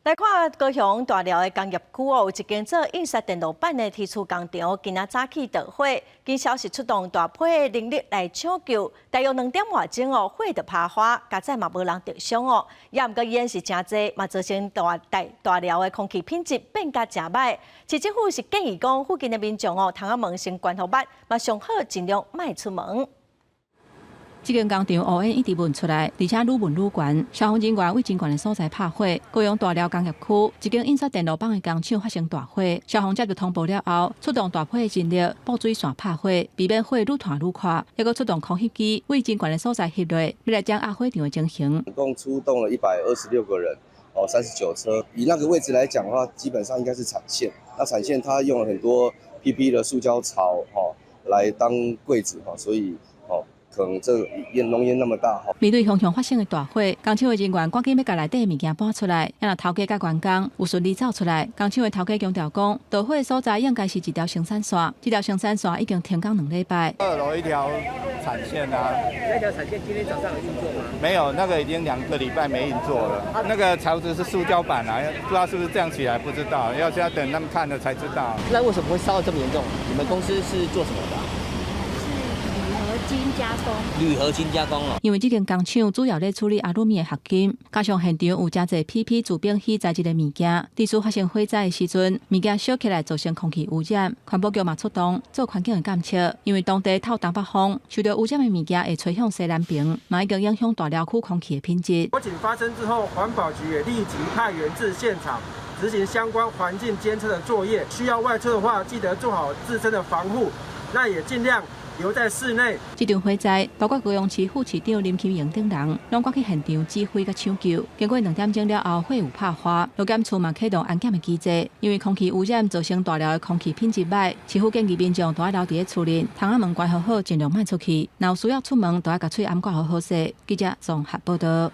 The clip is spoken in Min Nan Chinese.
來看高雄大寮的工業區哦，有一間做印刷電路板的鐵厝工廠，今仔早起著火，緊消息出動大批的人力來搶救，大約2點外鐘哦，火就拍花，佳哉嘛無人著傷哦。也毋過煙是誠濟，嘛造成大大大寮的空氣品質變甲誠䆀。市政府是建議講，附近的民眾哦，窗仔門先關予密，嘛上好盡量莫出門。這間工廠烏煙一直聞出來，而且愈聞愈懸。消防人員為真懸的所在拍火，高雄大寮工業區一間印刷電路板的工廠發生大火，消防接到通報了後，出動大批的人力布水線拍火，避免火愈傳愈寬。猶閣出動空翕機為真懸的所在翕落，欲來掌握火場的情形。共出動了126個人，哦，39車。以那個位置來講的話，基本上應該是產線。那產線它用了很多 PP 的塑膠槽，哦，來當櫃子，哈，所以，哦，可能這煙濃煙那麼大。面對雄雄發生的大火，工廠的人員趕緊欲共內底的物件搬出來，也若頭家佮員工有順利走出來。工廠的頭家強調講，著火的所在應該是一條生產線，這條生產線已經停工2禮拜。二樓一條產線啊，那條產線今天早上有運作嗎？沒有，那個已經2個禮拜沒運作了。那個槽子是塑膠板啊，不知道是不是這樣起來，不知道，要要等他們看了才知道。那為什麼會燒得這麼嚴重？你們公司是做什麼的？鋁合金加工，鋁合金加工哦。因為這間工廠主要咧處理阿魯米的合金，加上現場有誠濟 PP 聚丙烯材質的物件，佇厝發生火災的時陣，物件燒起來造成空氣污染。環保局嘛出動做環境的監測，因為當地透東北風，受著污染的物件會吹向西南邊，嘛已經影響大寮區空氣的品質。火警發生之後，環保局也立即派員至現場執行相關環境監測的作業。需要外出的話，記得做好自身的防護，那也盡量留在室內。這場火災，包括高雄市副市長林金榮等人，攏趕去現場指揮佮搶救。經過2點鐘了後，火有拍花，勞檢處嘛啟動安檢的機制。因為空氣污染造成大寮的空氣品質䆀，市府建議民眾都愛留佇咧厝內，窗仔門關好好，盡量莫出去。若有需要出門，都愛共喙罨蓋好好勢。記者綜合報導。